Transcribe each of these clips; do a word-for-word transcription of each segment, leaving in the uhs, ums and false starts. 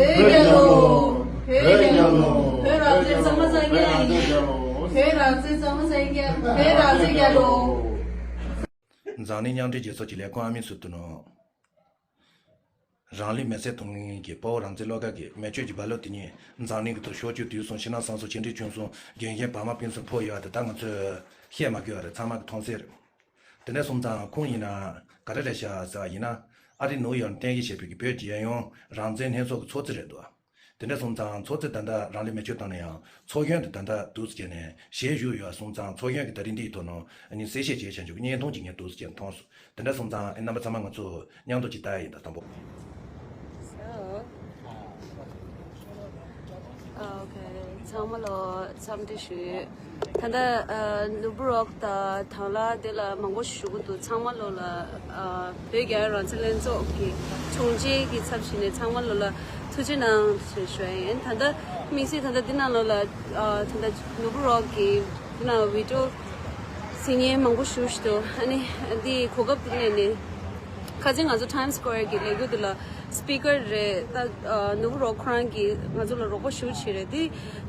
བོད་རྒྱལ་ལོ། བོད་རྒྱལ་ལོ། བོད་རང་བཙན་གཙང་མ་གཙང་རྐྱང་ཡིན། བོད་རང་བཙན་གཙང་མ་གཙང་རྐྱང་། བོད་རང་བཙན་རྒྱལ་ལོ། འཛམ་གླིང་མཉམ་འབྲེལ་རྒྱལ་ཚོགས་ཀྱི་ལས་ཁུངས་ཨ་མིས་ཟེར་དུ་ནོ། རང་ལུས་མེར་སྲེག་གཏོང་མཁན་གྱི་དཔའ་བོ་རང་བཙན་བློ་དགའ་གིས་མེ་མཆོད་ཀྱི་རྦ་ཀློག་དེ་ཉིད་འཛམ་གླིང་གི་ཐོག་ཤོག་བཅུ་དུས་གསུམ་ཕྱི་ནང་གསང་གསུམ་ཆེ་འབྲིང་ཆུང་གསུམ་རྒན་གཞོན་བར་མ་ཕུན་སུམ་ཕོག་ཡོད་པ་དེ་ད་ང་ཚོས་བཤད་མ་དགོས་པ་རེད། ཚང་མ་གི་མཐོང་གསལ་རེད། དེ་འདྲ་སོང་ཙང་ཁོང་ཡིན་ན་ག་རེ་རེད་ཤག་ཟེར་བ་ཡིན་ན། ཨ་རི་ནིའུ་ཡོག་ནས་གཏན་འཁེལ་བྱས་པའི་གི་བོད་རྒྱལ་ཡོངས་རང་བཙན་ལྷན་ཚོགས་ཀྱི་ཚོགས་གཙོ་རེད་འདུག་དེ་འདྲ་སོང་ཙང་ཚོགས་གཙོས་ད་ལྟ་རང་ལུས་མེ་མཆོད་བཏང་ན་ཡང་ཚོགས་གཞོན་དེ་ད་ལྟ་འདུག་སེ་བྱས་ནས་ཞལ་བཞུགས་ཡོད་པ་སོང་ཙང་ཚོགས་གཞོན་གྱིས་ད་རིང་འདིའི་ཐོག་ནས་ཨ་ནི་གསལ་བཤད་བྱས་བྱས་འཇུག་བརྙན་ཐུང་ཅིག་ངས་འདུག་སེ་བྱས་ནས་མཐོང་སོང་། དེ་འདྲ་སོང་ཙང་ཨ་རྣམ་པ་ཚང་མ་ང་ཚོ་མཉམ་དུ་ཅིག་ལྟ་ཡ་ཡིན་ད་དང་པོ། So, okay. ཚང་མ་ལ་འཚམས་འདྲི་ཞུ། ད་ལྟ་ཨ་ནོར་བུ་རོག་དང་དང་བླངས་དེ་ལ་མང་པོ་ཞུ་གི་འདུག་ཚང་མ་ལོ་ལ་ཨ་བོད་རྒྱལ་ཡོངས་རང་བཙན་ལྷན་ཚོགས་ཀྱི་དྲུང་ཆེ་གི་ཚབ་བྱས་ནས་ཚང་མ་ལོ་ལ་ཐུགས་རྗེ་གནང་ཞེས་ཞུ་ཡ་ཡིན། ད་ལྟ་དམིགས་བསལ་ད་ལྟ་འདི་ནང་ལོ་ལ་ཨ་ད་ལྟ་ནོར་བུ་རོག་གི་འདི་ནང་བི་ཌི་ཡོ་གཟིགས་མཁན་མང་པོ་ཞུ་ཞིག་འདུག་ཨ་ནི་འདི་གོ་སྐབས་འདི་ལེན་ནས། ཁ་སང་ང་ཚོ་Times Square་གི་ལས་འགུལ་འདི་ལ་སི་པི་ཀར་རེད། ད་ཨ་ནོར་བུ་རོག་ཁོ་རང་གིས་ང་ཚོ་ལ་རོགས་པ་ཞེ་པོ་བྱས་རེད། དེ་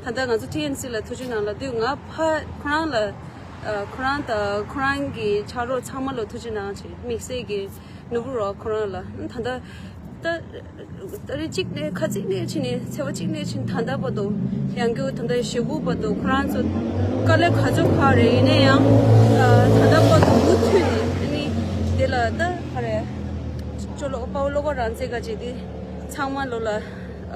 ད་ལྟ་ང་ཚོ་ཊི་ཨེན་སི་ལ་ཐུགས་རྗེ་གནང་ལབ་དུས་ང་ཕར་ཁོ་རང་ལ་ཨ་ཁོ་རང་དང་ཁོ་རང་གི་ཕྱག་རོགས་ཚང་མ་ལ་ཐུགས་རྗེ་གནང་བྱས། དམིགས་བསལ་གྱི་ནོར་བུ་རོག་ཁོ་རང་ལ་ད་ལྟ་ད་ད་རེས་གཅིག་ནས་ཁ་ཚིག་ནས་ཕྱིན་ནས་ཚེས་པ་གཅིག་ནས་ཕྱིན་ད་ལྟ་བར་དུ་ཡང་སྐྱར་ད་ལྟ་ཞེ་དགུ་བར་དུ་ཁོ་རང་ཚོ་དཀའ་ལས་ག་ཚོད་ཁག་རེད། ཡིན་ན་ཡང་ཨ་ད་ལྟ་བར་དུ་མུ་མཐུད་ནས་ཨ་ནི་དེ་ལ་ད་ག་རེ་ཅོ་ལོ་དཔའ་བོ་བློ་དགའ་རང་བཙན་ག་ཅེ་དེ་ཚང་མ་ལོ་ལ་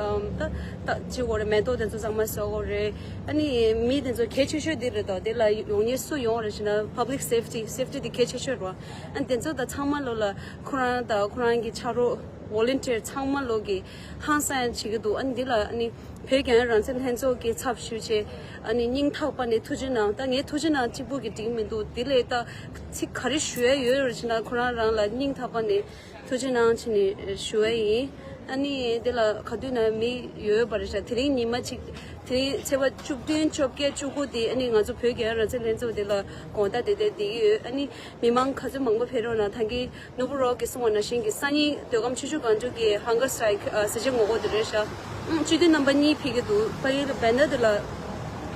ཨམ་ད་ད་ཅི་གོ་རེ་མེ་ཏོག་དེ་ཚོ་ཚང་མ་གསོལ་གོ་རེད། ཨ་ནི་མི་དེ་ཚོ་གལ་ཆེ་ཤོས་དེ་རེད་དོ། དེ་ལ་ཡོང་མཁན་སུ་ཡོང་རེད་ཞེ་ན་public safety safety་དེ་གལ་ཆེ་ཤོས་རེད་བ། ཨ་ནི་དེ་ཚོ་ད་ཚང་མ་ལོ་ལ་ཁོ་རང་དང་ཁོ་རང་གི་ཕྱག་རོགས་volunteer་ཚང་མ་ལོ་གི་ཧང་སང་བྱེད་ཀྱི་འདུག་ཨ་ནི་འདི་ལ་ཨ་ནི་བོད་རྒྱལ་ཡོངས་རང་བཙན་ལྷན་ཚོགས་ཀྱི་ཚབ་ཞུས་བྱས་ཨ་ནི་སྙིང་ཐག་པ་ནས་ཐུགས་རྗེ་གནང་། ད་ངས་ཐུགས་རྗེ་གནང་གཅིག་པུ་གིས་འགྲིག་མི་འདུག་དེ་ལས་ད་ཚིག་ག་རེ་ཞུ་ཡ་ཡོད་རེད་ཞེ་ན་ཁོ་རང་རང་ལ་སྙིང་ཐག་པ་ནས་ཐུགས་རྗེ་གནང་བྱས་ནས་ཞུ་ཡ་ཡིན། ཨ་ནི་དེ་ལ་ག་དུས་ན་མི་ཡོད་པ་རེད་ཤག་དེ་རིང་ཉི་མ་གཅིག་དེ་རིང་ཚེས་པ་བཅུ་བདུན་བཅོ་བརྒྱད་བཅུ་དགུ་དེ་ཨ་ནི་ང་ཚོ་བོད་རྒྱལ་ཡོངས་རང་བཙན་ལྷན་ཚོགས་དེ་ལ་དགོངས་དག་དེ་དེ་བསྡད་ཀྱི་ཡོད། ཨ་ནི་མི་མང་ག་ཚོད་མང་པོ་ཕེབས་རོགས་གནང་། ད་གིན་ནོར་བུ་རོག་གིས་གསུངས་པ་ནང་བཞིན་གྱི་སང་ཉིན་མདོ་ཁམས་ཆུ་བཞི་སྒང་དྲུག་གི་hunger strike་ཨ་ཟས་བཅད་ངོ་རྒོལ་དེ་རེད་ཤག་ཨང་སྤྱི་འཐུས་རྣམ་པ་གཉིས་ཕེབས་ཀྱི་འདུག་ཕ་གི་ལ་banner་དེ་ལ་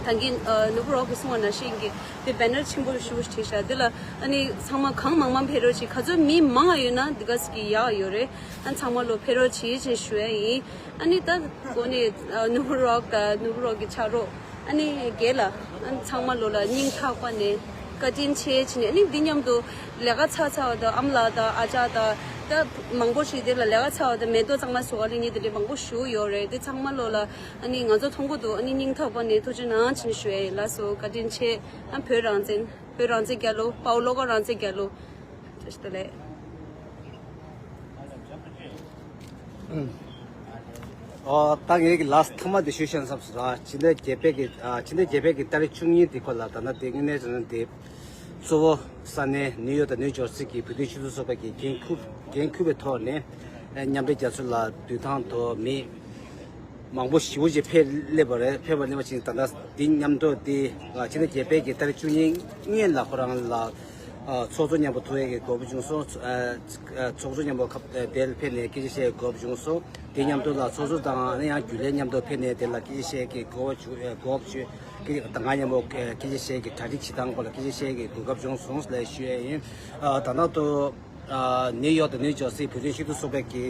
ད་གིན་ཨ་ནོར་བུ་རོག་གིས་གསུངས་པ་ནང་བཞིན་གྱི་དེ་banner་ཆེན་པོ་ཞེ་པོ་ཞིག་བྲིས་ཤག་དེ་ལ་ཨ་ནི་ཚང་མ་གང་མང་མང་ཕེབས་རོགས་བྱེད། ག་ཚོད་མི་མང་ཡོད་ན་དེ་ག་ཙམ་གྱིས་ཡག་ཡོད་རེད། ཨ་ཚང་མ་ལོ་ཕེབས་རོགས་བྱེད་ཅེས་ཞུ་ཡ་ཡིན། ཨ་ནི་ད་གོ་ནས་ཨ་ནོར་བུ་རོག་དང་ནོར་བུ་རོག་གི་ཕྱག་རོགས་ཨ་ནི་རྒན་ལགས་ཨ་ཚང་མ་ལོ་ལ་སྙིང་ཐག་པ་ནས་བཀའ་དྲིན་ཆེ་བྱས་ནས། ཨ་ནི་འདི་མཉམ་དུ་ལས་ཀ་ཚར་ཚར་བ་དང་ཨ་མ་ལགས་དང་ཨ་ཅག་དང་ད་མང་པོ་ཞིག་དེ་ལ་ལས་ཀ་ཚར་བ་དང་མེ་ཏོག་གཙང་མ་བཟོ་ག་ལེན་མཁན་དེ་འདྲ་མང་པོ་ཞིག་ཡོད་རེད། དེ་ཚང་མ་ལོ་ལ་ཨ་ནི་ང་ཚོ་མཐོང་གི་འདུག་ཨ་ནི་སྙིང་ཐག་པ་ནས་ཐུགས་རྗེ་གནང་བྱས་ནས་ཞུ་ཡ་ཡིན། ལགས་སོ། བཀའ་དྲིན་ཆེ། ཨ་བོད་རང་བཙན། བོད་རང་བཙན་རྒྱལ་ལོ། དཔའ་བོ་བློ་དགའ་རང་བཙན་རྒྱལ་ལོ། བཀྲ་ཤིས་བདེ་ལེགས། ཨོ། ད་ངས་ཀྱི་ལཱསི་ཐ་མ་དེ་ཞུ་ཤེས་བསམ་སོང་། ཕྱི་ཟླ་བརྒྱད་པའི་གི་ཨ་ཕྱི་ཟླ་བརྒྱད་པའི་གི་ཏ་རིག་བཅུ་གཉིས་དེ་སྐོར་ལ་ད་ལྟ་དེ་དངོས་གནས་དྲང་གནས་དེ་གཙོ་བོ་ས་གནས་ནིའུ་ཡོག་དང་ནིའུ་ཇར་སི་གི་བོད་དོན་ཞིབ་འཇུག་ཚོགས་པ་གི་འགན་འཁུར་འགན་འཁུར་བའི་ཐོག་ནས་མཉམ་འབྲེལ་རྒྱལ་ཚོགས་ལ་བསྡུ་ཐང་དུ་མི་མང་པོ་ཞེ་པོ་ཅིག་ཕེབས་སླེབས་པ་རེད། ཕེབས་པ་སླེབས་པ་ཅིག་ད་ལྟ་འདི་མཉམ་དུ་དེ་ཕྱི་ཟླ་བརྒྱད་པའི་གི་ཏ་རིག་བཅུ་གཉིས་སྔོན་ལ་ཁོ་རང་ལ་ཨ་ཚོགས་གཙོ་མཉམ་པོ་ཐུག་ཡས་ཀྱི་གོ་སྐབས་བྱུང་སོང་། ཨ་ཚོགས་གཙོ་མཉམ་པོ་ཁ་དེ་ལ་ཕེབས་ནས་སྐད་ཆ་བཤད་ཡས་གོ་སྐབས་བྱུང་སོང་། དེ་མཉམ་དུ་ལ་ཚོགས་གཙོ་དང་ཨ་ནི་ཡང་རྒྱུན་ལས་མཉམ་དུ་ཕེབས་ནས་དེ་ལ་སྐད་ཆ་བཤད་ཡས་ཀྱི་གོ་སྐབས་བྱུང་། ཨ་གོ་སྐབས་བྱུང་། སྐད་ཆ་དང་ང་མཉམ་པོ་སྐད་ཆ་བཤད་ཡས་ཀྱི་གྲ་སྒྲིག་བྱེད་སྟངས་སྐོར་ལ་སྐད་ཆ་བཤད་ཡས་ཀྱི་གོ་སྐབས་བྱུང་སོང་ལབ་ཞུ་ཡས་ཡིན། ཨ་ད་ལྟ་དུ་ཨ་ནིའུ་ཡོག་དང་ནིའུ་ཇར་སི་བོད་དོན་ཞིབ་འཇུག་ཚོགས་པའི་གི་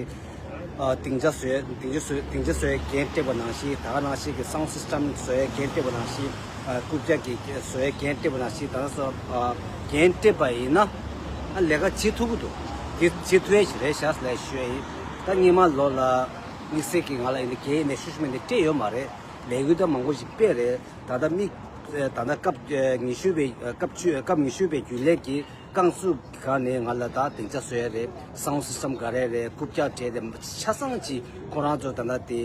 ཨ་སྡིངས་ཆ་བཟོས། སྡིངས་ཆ་བཟོས། སྡིངས་ཆ་བཟོ་ཡས་འགན་སྤྲད་པ་ནང་བཞིན། ད་ག་ནང་བཞིན་གྱི་sound system་བཟོ་ཡས་འགན་སྤྲད་པ་ནང་བཞིན། ཨ་རྐུབ་བཀྱག་གི་བཟོ་ཡས་འགན་སྤྲད་པ་ནང་བཞིན། ད་ལྟ་སོ་ཨ་འགན་སྤྲད་པ་ཡིན་ན་ཨ་ལས་ཀ་བྱེད་ཐུབ་ཀྱི་འདུག་དེ་བྱེད་ཐུབ་ཡས་ཞིག་རེད་ཤག་ལབ་ཞུ་ཡས་ཡིན། ད་སྔོན་མ་ལོ་ལ་དམིགས་བསལ་གྱི་ང་ལ་ཡིན་ན་འགན་ཡིན་ནའི་ཤུགས་ཤུགས་མེད་ནས་སྤྲད་ཡོད་མ་རེད། ལས་འགུལ་ད་མང་པོ་ཞིག་སྤེལ་རེད། ད་ལྟ་མི་ད་ལྟ་སྐབས་ཉི་ཤུ་པའི་སྐབས་བཅུ་སྐབས་ཉི་ཤུ་པའི་རྒྱུན་ལས་ཀྱི་རྐང་བཙུགས་སྒང་ནས་ང་ལ་ད་སྡིངས་ཆ་བཟོ་ཡས་རེད། sound system་ག་རེ་རེད། རྐུབ་བཀྱག་སྤྲད་དེ་ཆ་ཚང་ཅིག་ཁོ་རང་ཚོ་ད་ལྟ་དེ་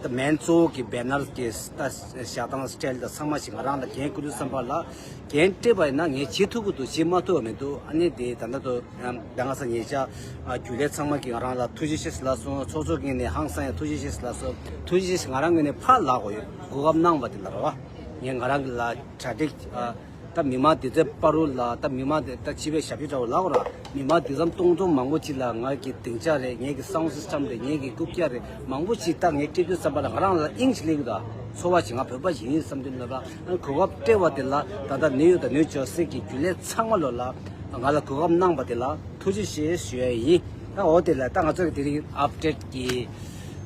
ད་མེན་གཙོ་བོ་གི་banner་གི་ད་བཞག་སྟངས་style་ད་ཚང་མ་ཞིག་ང་རང་ལ་འགན་བསྐུར་དུས་ཙམ་པ་ལ་འགན་སྤྲད་པ་ཡིན་ན་ངས་བྱེད་ཐུབ་ཀྱི་འདུག་བྱེད་མ་ཐུབ་པ་མི་འདུག་ཨ་ནི་དེ་ད་ལྟ་དུ་ད་ང་ས་ཉེ་ཆར་རྒྱུན་ལས་ཚང་མ་གིས་ང་རང་ལ་ཐུགས་རྗེ་ཆེ་ལབ་སོང་། ཚོགས་གཙོ་གིས་ནས་ཧང་སང་ཡང་ཐུགས་རྗེ་ཆེ་ལབ་སོང་། ཐུགས་རྗེ་ཆེ་ང་རང་ངོས་ནས་ཕར་ལབ་དགོས་ཡོད། གོ་སྐབས་གནང་བ་དེ་ལ་རེད་བ། ངས་ང་རང་གི་ལ་གྲ་སྒྲིག་ཨ་ ད་མི་མང་དེ་ཚོའི་བར་དུ་ལ་ད་མི་མང་དེ་ད་སྤྱི་པའི་ཞབས་ཕྱི་འདྲ་བོ་ལབ་དགོས་ར། མི་མང་དེ་ཙམ་སྟོང་ཚོ་མང་པོ་ཅིག་ལ་ང་གི་སྡིངས་ཆ་རེད། ངེད་ཀྱི་སའུན་སིས་ཊམ་རེད། ངེད་ཀྱི་རྐུབ་བཀྱག་རེད། མང་པོ་ཅིག་ད་ངས་སྤྲད་དུས་ཙམ་པ་ལ་ང་རང་ལ་དབྱིངས་ཤིག་སླེབས་ཀྱི་འདུག་ཚོར་བ་ཞིག་ང་བོད་པ་ཞིག་ཡིན་བསམ་དུས་ལ་ར། གོ་སྐབས་སྤྲད་པ་དེ་ལ་ད་ལྟ་ནིའུ་ཡོག་དང་ནིའུ་ཇར་སི་གི་རྒྱུན་ལས་ཚང་མ་ལོ་ལ་ང་ལ་གོ་སྐབས་གནང་པ་དེ་ལ་ཐུགས་རྗེ་ཆེ་ཞུ་ཡ་ཡིན། ད་འོ་དེ་ལ་ད་ང་ཚོ་གི་དེ་རིང་ཨབ་ཌེཊ་གི་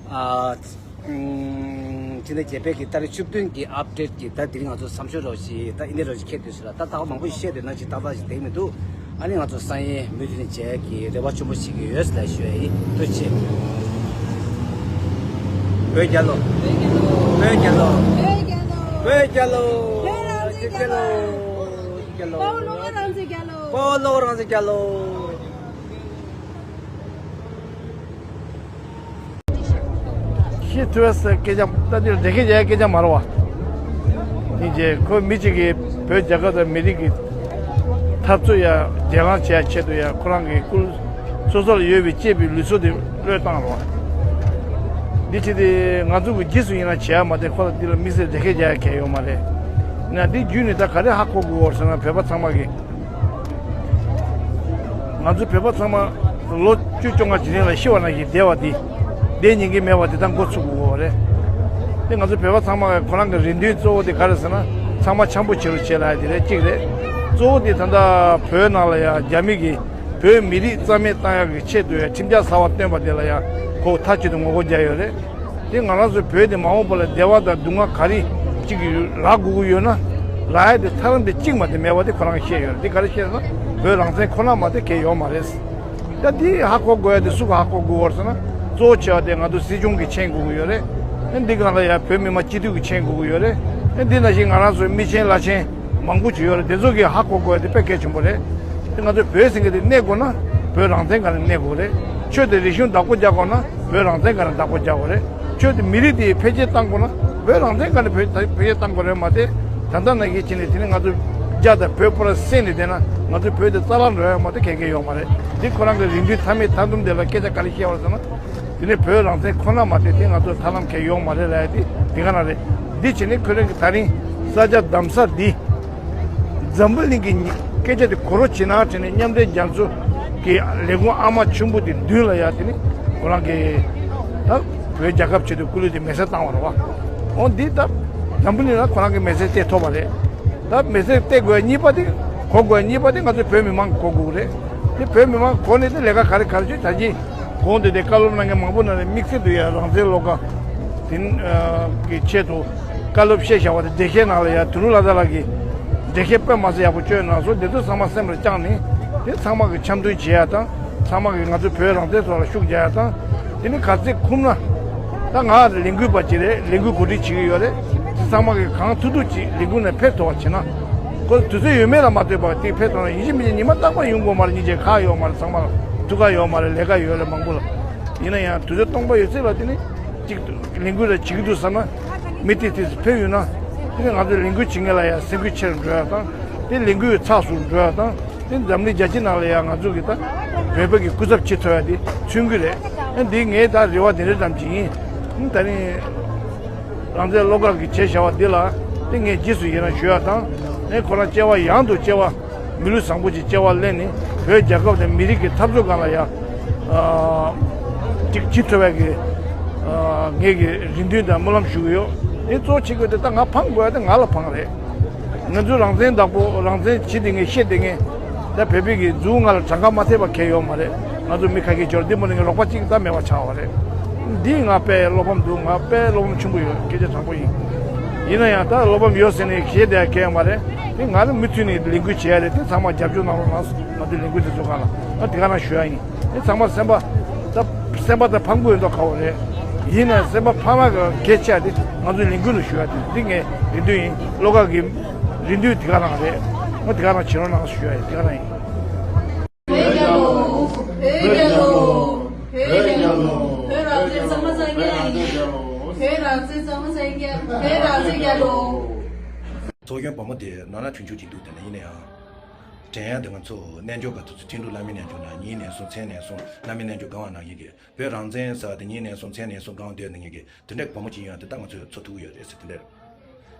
ཨ། ཕྱི་ཟླ་བརྒྱད་པའི་གི་ཏ་རིག་བཅུ་བདུན་གྱི་ཨབ་ཌེཊ་གྱི་ད་དེ་རིང་ང་ཚོ་བསམ་ཤོག་རོགས་ཞེས་ད་ཨིན་དེ་རོགས་ཞེས་ཁྱེད་དུས་སུ་ལ་ད་ད་མང་པོ་ཞིག་བཤད་འདོད་ན་ཅིག་ཏག་ཏག་ཞིག་བསྡད་མི་འདུག་ཨ་ནི་ང་ཚོ་སང་ཉིན་མུ་མཐུད་ནས་མཇལ་གྱི་རེ་བ་ཆེན་པོ་ཞིག་ཡོད་ལ་ཞུ་ཡ་ཡིན། ཐུགས་རྗེ་ཆེ། བོད་རྒྱལ་ལོ། བོད་རྒྱལ་ལོ། བོད་རྒྱལ་ལོ། བོད་རྒྱལ་ལོ། བོད་རང་བཙན་རྒྱལ་ལོ། བོད་རང་བཙན་རྒྱལ་ལོ། དཔའ་བོ་བློ་དགའ་རང་བཙན་རྒྱལ་ལོ། དཔའ་བོ་བློ་དགའ་རང་བཙན་རྒྱལ་ལོ། ཤི་ཐུབ་ས་སྐད་ཆ་ལྟ་དུས་འདྲེ་སྐད་ཆ་སྐད་ཆ་མ་རེད་བ། ཡིན་རྗེས་ཁོ་མི་གཅིག་གིས་བོད་རྒྱལ་ཁབ་དང་མི་རིགས་ཀྱི་འཐབ་རྩོད་ཡ་འགན་ལེན་བྱེད་ཡ་ཆེད་དུ་ཡ་ཁོ་རང་གི་སྐུ་སོ་སོ་ལ་ཡོད་པའི་གཅེས་པའི་ལུས་སྲོག་དེ་བློས་བཏང་རེད་བ། འདི་བྱས་ཏེ་ང་ཚོ་གི་རྗེས་སུ་ཡིན་ན་བྱེད་ཡ་མ་གཏོགས་ཁོ་ལ་འདི་ལ་དམིགས་བསལ་འདྲེ་སྐད་རྒྱག་ཡ་གལ་ཡོད་མ་རེད། ན་འདི་བརྒྱུད་ནས་ད་ག་རེ་ཧ་གོ་དགོས་བར་སོང་ན་བོད་པ་ཚང་མ་གི་ང་ཚོ་བོད་པ་ཚང་མ་ལོ་བཅུ་བཅོ་ལྔ་ཇི་ནས་ལ་ཤི་བ་ནང་བཞིན་བསྡད་པ་འདི་བསྡད་ཉན་གྱི་མེད་པ་འདི་ད་འགོ་ཚུགས་དགོས་པ་རེད། དེ་ང་ཚོ་བོད་པ་ཚང་མ་ཁོ་རང་གི་རེ་འདུན་གཙོ་བོ་དེ་ག་རེ་ཟེར་ན་ཚང་མ་འཆམ་པོ་བྱེད་རོགས་བྱེད་ལབ་ཡ་དེ་རེད་གཅིག་རེད། གཙོ་བོ་དེ་ད་ལྟ་བོད་ནང་ལ་ཡ་རྒྱ་མི་གིས་བོད་མི་རིགས་རྩ་མེད་བཏང་ཡག་གི་ཆེད་དུ་ཡ་ཁྲིམས་འཆར་གསར་བ་བཏོན་པ་དེ་ལ་ཡ་ཁོ་མཐའ་གཅིག་ཏུ་ངོ་རྒོལ་རྒྱག་ཡོད་རེད། དེ་ང་རང་ཚོའི་བོད་དེ་མ་འོངས་པ་ལ་བདེ་བ་དང་སྡུག་བསྔལ་ག་རེ་གཅིག་ལ་དགོས་ཀྱི་ཡོད་ན་ལ་ཡ་དེ་ཐབས་ལམ་དེ་གཅིག་མ་གཏོགས་མེད་པ་དེ་ཁོ་རང་གིས་ཤེས་ཡོད་རེད། དེ་ག་རེ་ཤེས་ན་བོད་རང་བཙན་ཁོ་ན་མ་གཏོགས་གལ་ཡོད་མ་རེད། ད་དེ་ཧ་གོ་དགོས་ཡ་དེ་སུ་ག་ཧ་གོ་དགོས་བར་སོང་ན་གཙོ་བོ་ཆེ་བ་དེ་ང་ཚོ་སྲིད་སྐྱོང་གིས་མཁྱེན་དགོས་ཀྱི་ཡོད་རེད། ཨ་འདི་སྒང་ལ་ཡ་བོད་མི་མང་སྤྱི་འཐུས་ཀྱིས་མཁྱེན་དགོས་ཀྱི་ཡོད་རེད། ཨ་འདི་ནང་བཞིན་ང་རང་ཚོའི་མི་ཆེན་བླ་ཆེན་མང་པོ་ཅིག་ཡོད་རེད། དེ་ཚོ་གིས་ཧ་གོ་དགོས་ཡ་དེ་དཔེ་གལ་ཆེན་པོ་རེད། དེ་ང་ཚོས་བོད་ཟེར་མཁན་དེ་གནས་དགོས་ན་བོད་རང་བཙན་སྒང་ནས་གནས་དགོས་རེད། ཆོས་དང་རིག་གཞུང་བདག་པོ་རྒྱག་དགོས་ན་བོད་རང་བཙན་སྒང་ནས་བདག་པོ་རྒྱག་དགོས་རེད། ཆོས་དང་མི་རིགས་དེ་འཕེལ་རྒྱས་གཏང་དགོས་ན་བོད་རང་བཙན་སྒང་ནས་བོད་འཕེལ་རྒྱས་གཏང་དགོས་རེད་མ་གཏོགས། ད་ལྟ་ནང་བཞིན་བྱས་ནས་དེ་ནས་ང་ཚོ་རྒྱ་དང་བོད་པོ་ར་བསྲེས་ནས་བསྡད་ན་ང་ཚོ་བོད་དེ་རྩ་བརླག་འགྲོ་ཡ་མ་གཏོགས་གལ་གལ་ཡོད་མ་རེད། འདི་ཁོ་རང་གི་རེ་འདུན་མཐའ་མེད་མཐའ་སྡོམ་དེ་ལ་སྐད་ཆ་ག་རེ་བཤད་པ་རེད་ཟེར་ན། དེ་ནས་བོད་རང་བཙན་ཁོ་ན་མ་གཏོགས་དེ་ང་ཚོ་ཐབས་ལམ་གལ་ཡོད་མ་རེད་ལབ་ཡ་དེ་དེ་ག་ན་རེད། འདི་བྱས་ནས་ཁོ་རང་གི་ད་རིང་ས་ཆ་གདམ་ས་འདི། འཛམ་བུ་གླིང་གི་སྐད་ཆ་དེ་གོ་རོགས་བྱེད་ན་དྲན་ནས་མཉམ་འབྲེལ་རྒྱལ་ཚོགས་ཀྱི་ལས་ཁུངས་ཨ་མ་ཆེན་པོ་དེ་མདུན་ལ་ཡ་དེ་ནི་ཁོ་རང་གི་ད་བོད་རྒྱལ་ཁབ་ཆེད་དུ་སྐུ་ལུས་དེ་མེ་སྲེག་བཏང་བ་རེད་བ། འོ་འདི་ད་འཛམ་བུ་གླིང་ལ་ཁོ་རང་གི་མེ་སྲེག་སྟེར་ཐུབ་པ་རེད། ད་མེ་སྲེག་སྟེར་དགོས་གཉིས་པ་དེ་གོ་དགོས་གཉིས་པ་དེ་ང་ཚོ་བོད་མི་མང་གིས་གོ་དགོས་རེད། དེ་བོད་མི་མང་གིས་གོ་ནས་དེ་ལས་ཀ་ག་རེ་ག་རེ་བྱེད་ད་ཅི་གོང་དུ་དེ་བཀའ་སློབ་གནང་མཁན་མང་པོ་ནང་ནས་དམིགས་བསལ་དུ་ཡ་རང་བཙན་བློ་དགའ་དེ་གི་ཆེད་དུ། བཀའ་སློབ་བཤད་བཞག་པ་དེ་འགྲེལ་བཤད་ནང་ལ་ཡང་དོན་གྲུབ་ལྷ་དར་ལགས་ཀྱིས་འགྲེལ་བཤད་དཔེ་མ་སྲིད་ཡག་པོ་བསྐྱོན་གནང་སོང་། དེ་ཚོ་ཚང་མ་སེམས་ལ་བཅངས་ནས་དེ་ཚང་མ་གི་འཆམ་མཐུན་བྱེད་ཡག་དང་ཚང་མ་གི་ང་ཚོའི་བོད་རང་བཙན་ཐོག་ལ་ཤུགས་རྒྱག་ཡག་དང་། དེ་ནི་ག་ཚོད་ཁུམ་ན་ད་ང་ལས་འགུལ་པ་ཅིག་རེད། ལས་འགུལ་གོ་སྒྲིག་བྱེད་ཀྱི་ཡོད་རེད། དེ་ཚང་མ་གི་གང་ཐུབ་ཐུབ་ཅིག་ལས་འགུལ་ནང་ཕེབས་ཐུབ་པ་བྱེད་ན། ཁོ་དུས་ཚོད་ཡོད་མེད་ལ་མ་ལྟོས་པར་དེ་ཕེབས་ཐུབ་ན་ཡིན་གཅིག་མིན་གཅིག་ཉི་མ་རྟག་པར་ཡོང་དགོས་མ་རེད། སྙིང་རྗེ་ཁག་ཡོད་མ་རེད། ཚང་མ་ལ་ཐུགས་ཁག་ཡོད་མ་རེད། ལས་ཀ་ཡོད་རེད་མང་པོ་ལ། ཡིན་ན་ཡང་དུས་ཚོད་སྟོང་པ་ཡོད་ཚད་ལ་དེ་ནི་གཅིག་ལས་འགུལ་རེ་བྱེད་ཀྱི་འདུག་བསམ་ན། མི་ཏིག་ཏིག་ཕེབས་ཡོང་ན། དེ་ནི་ང་ཚོའི་ལས་འགུལ་བྱེད་མཁན་ལ་ཡང་སེམས་འགུལ་ཆེ་རུ་འགྲོ་ཡག་དང་། དེ་ལས་འགུལ་ཚགས་སུ་འགྲོ་ཡག་དང་། དེ་འཛམ་གླིང་རྒྱལ་སྤྱི་ནང་ལ་ཡང་ང་ཚོ་གི་ད་བོད་པ་གི་སྐུ་ཚབ་བྱེད་ཐུབ་ཡག་དེ་མཚོན་གྱི་རེད། ཨ་འདི་ངའི་ད་རེ་བ་དེ་འདྲ་ཙམ་ཅིག་ཡིན། ཨ་ད་རིང་རང་བཙན་བློ་དགའ་གིས་བྱས་བཞག་པ་འདི་ལ་དེ་ངས་རྗེས་སུ་ཡི་རང་ཞུ་ཡག་དང་། ཨེ་ཁོ་རང་སྐྱེ་བ་ཡང་དུ་སྐྱེ་བ། མི་ལུས་བཟང་པོ་ཅིག་སྐྱེ་བ་ལེན་ནས་བོད་རྒྱལ་ཁབ་དང་མི་རིགས་ཀྱི་འཐབ་རྩོད་སྒང་ལ་ཡ། ཨ། ཅིག་བྱེད་ཐུབ་པའི་གི། ཨ། ངེད་ཀྱི་རེ་འདུན་དང་སྨོན་ལམ་ཞུ་གི་ཡོད། དེ་གཙོ་ཆེ་གི་དེ་ད་ང་ཕངས་དགོས་ཡ་དེ་ང་ལ་ཕངས་རེད། ང་ཚོའི་རང་བཙན་བདག་པོ་རང་བཙན་བྱེད་དེ་ངས་བཤད་དེ་ངས་ད་བོད་པའི་གི་མཛུབ་ང་ལ་གྲངས་ཀ་མ་ཐེབས་པ་གལ་ཡོད་མ་རེད། ང་ཚོ་མི་ཁ་སྐད་སྦྱོར་འདི་མོ་ནས་ངས་རོགས་པ་གཅིག་ད་མེད་པ་ཆགས་པ་རེད། འདི་ང་དཔེ་བློ་ཕམ་འདུག་ང་དཔེ་བློ་ཕམ་ཆེན་པོ་ཡོད། སྐད་ཆ་དྲང་པོ་ཡིན། ཡིན་ན་ཡང་ད་བློ་ཕམ་ཡོད་ཟེར་ནས་བཤད་བསྡད་ཡ་གལ་ཡོད་མ་རེད། དེ་ང་ནི་མུ་མཐུད་ནས་ལས་འགུལ་བྱེད་ཡ་རེད། དེ་ཚང་མ་རྒྱབ་སྐྱོར་གནང་རོགས་གནང་། ང་ཚོའི་ལས་འགུལ་དེ་ཚོ་སྒང་ལ་ང་དེ་ག་རང་ཞུ་ཡ་ཡིན། དེ་ཚང་མ་སེམས་པ་ད་སེམས་པ་ད་ཕམ་གི་ཡོད་མདོག་ཁ་པོ་རེད། ཡིན་ན་སེམས་པ་ཕམ་ཡ་གལ་ཆེ་ཡ་དེ་ང་ཚོའི་ལས་འགུལ་ལ་ཞུ་ཡ་དེ་འདི་ངའི་རེ་འདུན་ཡིན། བློ་དགའ་གི་རེ་འདུན་དེ་ག་རང་རེད། ང་དེ་ག་རང་བྱེད་རོགས་གནང་ཞུ་ཡ་ཡིན། དེ་ག་རང་ཡིན། བོད་རྒྱལ་ལོ། བོད་རྒྱལ་ལོ། བོད་རྒྱལ་ལོ། བོད་རང་བཙན་གཙང་མ་གཙང་རྐྱང་ཡིན། བོད་རང་བཙན་གཙང་མ་གཙང་རྐྱང་། བོད་རང་བཙན་རྒྱལ་ལོ། ཚོགས་གཞོན་བུ་མོ་དེ་ནང་ན་ཆུང་ཆུང་ཅིག་འདུག་དེ་ན་ཡིན་ན་ཡང་། དྲན་ཡ་དེ་ང་ཚོ་རྣལ་འབྱོར་པ་དེ་ཚོ་ཁྲིན་ཏུ་བླ་མའི་རྣལ་འབྱོར་ན་ཉིན་ནས་བཟུང་མཚན་ནས་བཟུང་བླ་མའི་རྣལ་འབྱོར་གང་བ་ནང་བཞིན་གྱི་བོད་རང་བཙན་ཟེར་བ་དེ་ཉིན་ནས་བཟུང་མཚན་ནས་བཟུང་གང་བ་འདོད་ནས་ངེད་ཀྱི་དེ་འདྲའི་བུ་མོ་ཅིག་ཡོང་ཡ་དེ་ད་ང་ཚོས་ཚོར་ཐུབ་ཀྱི་ཡོད་རེད་ཟེར་དེ་འདྲ།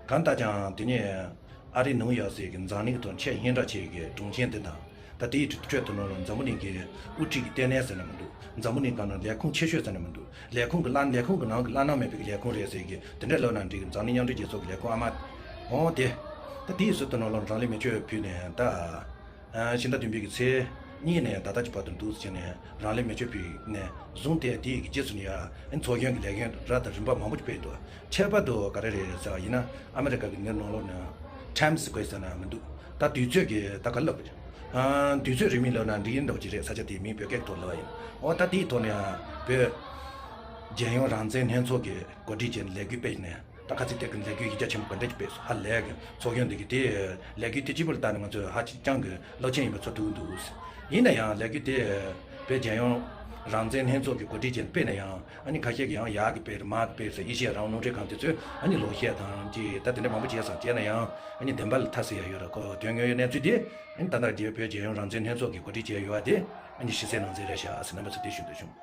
གང་ལྟར་ཀྱང་དེ་ནས་ ཨ་རིའི་ནིའུ་ཡོག་ཟེར་གི་འཛམ་གླིང་གི་ཐོག་ཆེས་སྙན་གྲགས་ཆེ་གི་གྲོང་ཁྱེར་དེ་དང་། ད་དེའི་ཁྲོད་དུ་ནང་ལ་འཛམ་བུ་གླིང་གི་དབུ་ཁྲིད་ཀྱི་ལྟེ་གནས་ཟེར་ན་མི་འདུག་འཛམ་བུ་གླིང་སྒང་ནང་ལས་ཁུངས་ཆེ་ཤོས་ཟེར་ན་མི་འདུག་ལས་ཁུངས་ཀྱི་ལ་ལས་ཁུངས་ཀྱི་ནང་གི་བླ་ན་མེད་པའི་ལས་ཁུངས་རེད་ཟེར་གི་དེ་འདྲ་ལབ་ན་འགྲིག་གི་འཛམ་གླིང་མཉམ་འབྲེལ་རྒྱལ་ཚོགས་ཀྱི་ལས་ཁུངས་ཨ་མ། འོང་དེ། ད་དེའི་ཟུར་དུ་ནང་ལ་རང་ལུས་མེ་མཆོད་ཕུལ་ནས་ད། ཕྱི་ཟླ་བདུན་པའི་གི་ཚེས་གཉིས་ནས་ད་ལྟ་གི་བར་དུ་འདུག་ཟེར་ནས་རང་ལུས་མེ་མཆོད་ཕུལ་ནས་བཟུང་སྟེ་དེའི་གི་རྗེས་སུ་ནི་ཡ་ཚོགས་ཆེན་གྱི་ལས་འགན་རབ་དང་རིམ་པ་མང་པོ་ཅིག་སྤེལ་འདུག་ཁྱད་པར་དུ་ག་རེ་རེད་ཟེར་བ་ཡིན་ན་ཨ་མི་རི་ཀ་གི་འདིར་ནང་ལོགས་ནས་Times Square ཟེར་ན་མི་འདུག་ད་དུས་ཚོད་ཀྱི་ད་ག་ལབ་དུས་ཚོད་རིང་མིན་ལབ་ན་འགྲིག་ཡིན་འདྲ་བོ་ཅིག་རེད། ས་ཆ་དེའི་མིང་བོད་སྐད་ཐོག་ལབ་པ་ཡིན། འོ་ད་དེའི་ཐོག་ནས་བོད་རྒྱལ་ཡོངས་རང་བཙན་ལྷན་ཚོགས་ཀྱི་གོ་སྒྲིག་བྱས་ནས་ལས་འགུལ་སྤེལ་ནས། ད་ཁ་ཚིག་དེ་གི་ལས་འགུལ་ཡིག་ཆ་ཆེན་པོ་ག་འདྲ་ཅིག་སྤེལ་སོང་ཧ་ལས་གི་ཚོགས་ཡོང་འདི་གི་དེ་ལས་འགུལ་དེ་གཅིག་པུ་ལ་བལྟས་ནས་ང་ཚོས་ཧ་ཅང་གི་རླབས་ཆེན་ཡིན་པ་ཚོར་ཐུབ་ཀྱི་འདུག་ཡིན་ན་ཡང་ལས་འགུལ་དེ་བོད་རྒྱལ་ཡོངས་རང་བཙན་ལྷན་ཚོགས་ཀྱི་གོ་སྒྲིག་བྱས་ནས་སྤེལ་ན་ཡང་ཨ་ནི་ཁ་ཤས་ཀྱིས་ཡང་ཡག་གི་སྤེལ་རེད་མང་གི་སྤེལ་ཟེར་ཨེ་ཤེ་ཡ་རང་དབང་རླུང་འཕྲིན་ཁང་དེ་ཚོས་ཨ་ནི་ལོག་བཤད་དང་ཅི་ད་དེ་འདྲ་མང་པོ་བྱས་སོང་བྱས་ན་ཡང་ཨ་ནི་བདེན་པ་ལ་མཐའ་གསལ་ཡ་ཡོད་རེད་ཁོ་དོན་དངོས་ཡོད་གནས་ཚུལ་དེ་ཨ་ནི་ད་ལྟ་རྒྱལ་བོད་རྒྱལ་ཡོངས་རང་བཙན་ལྷན་ཚོགས་ཀྱི་གོ་སྒྲིག་བྱས་ཡོད་པ་དེ་ཨ་ནི་ཕྱི་གསལ་ནང་གསལ་རེད་ཤག་ཟེར་རྣམ་པ་ཚོ་དེ་ཞུ་འདོད་བྱུང་།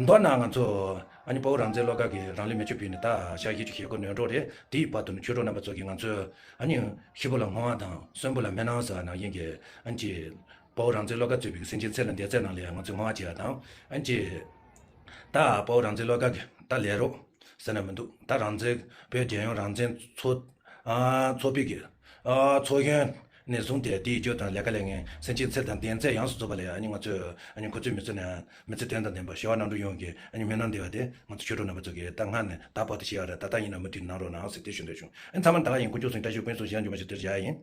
མདོར་ན་ང་ཚོ། ཨ་ནི་དཔའ་བོ་རང་བཙན་བློ་དགའ་གིས་རང་ལུས་མེ་མཆོད་ཕུལ་ནས་ད་ཞག་བཞི་བཅུ་ཞེ་དགུ་ནོན་འགྲོ་རེད། དེའི་བར་དུ་ནི་ཆོས་གྲོགས་རྣམ་པ་ཚོ་གིས་ང་ཚོས་ཨ་ནི་ཤི་བོ་ལ་བསྔོ་བ་དང་གསོན་པོ་ལ་སྨོན་ལམ་ཟེར་བ་ནང་བཞིན་གྱི་ཨ་ནི་ཅི། དཔའ་བོ་རང་བཙན་བློ་དགའ་གཙོས་པའི་སེམས་ཅན་ཚེ་དང་ལྡན་ཚེ་ནང་ལ་ཡང་ང་ཚོས་བསྔོ་བ་བྱེད་ཡ་དང་ཨ་ནི་ཅི། ད་དཔའ་བོ་རང་བཙན་བློ་དགའ་གིས་ད་ལས་རོགས་ཟེར་ན་མི་འདུག་ད་རང་བཙན་བོད་རྒྱལ་ཡོངས་རང་བཙན་ཚོགས་ཨ་ཚོགས་པའི་གི་ཨ་ཚོགས་ཡོན་ནས་བཟུང་སྟེ་དེའི་རྒྱུ་དང་ལས་ཀ་ལས་ངན་སེམས་ཅན་ཚེ་དང་ལྡན་ཚེ་ཡོངས་སུ་རྫོགས་པ་ལ་ཨ་ནི་ང་ཚོས་ཨ་ནི་ཁོ་ཚོའི་མི་ཚེ་ནས་མི་ཚེ་དོན་དང་ལྡན་པ་ཞི་བ་ལམ་འགྲོ་ཡོང་གི་ཨ་ནི་སྨོན་ལམ་འདེབས་པ་དེ་ང་ཚོ་ཆོས་གྲོགས་རྣམ་པ་ཚོ་གིས་ད་སྔ་ནས་ད་བར་དུ་བྱེད་ཡག་རེད། ད་ལྟ་ཡིན་ན་མུ་མཐུད་གནང་རོགས་གནང་ཟེར་དེ་ཞུ་འདོད་བྱུང་། ཨ་ནི་ཚང་མ་ད་ག་ཡིན། དཀོན་མཆོག་གསུམ་བཀྲ་ཤིས་ཀུན་སྩལ་ཞིང་འཇུག་པ་ཞིག་དེར་བཞག་ཡིན།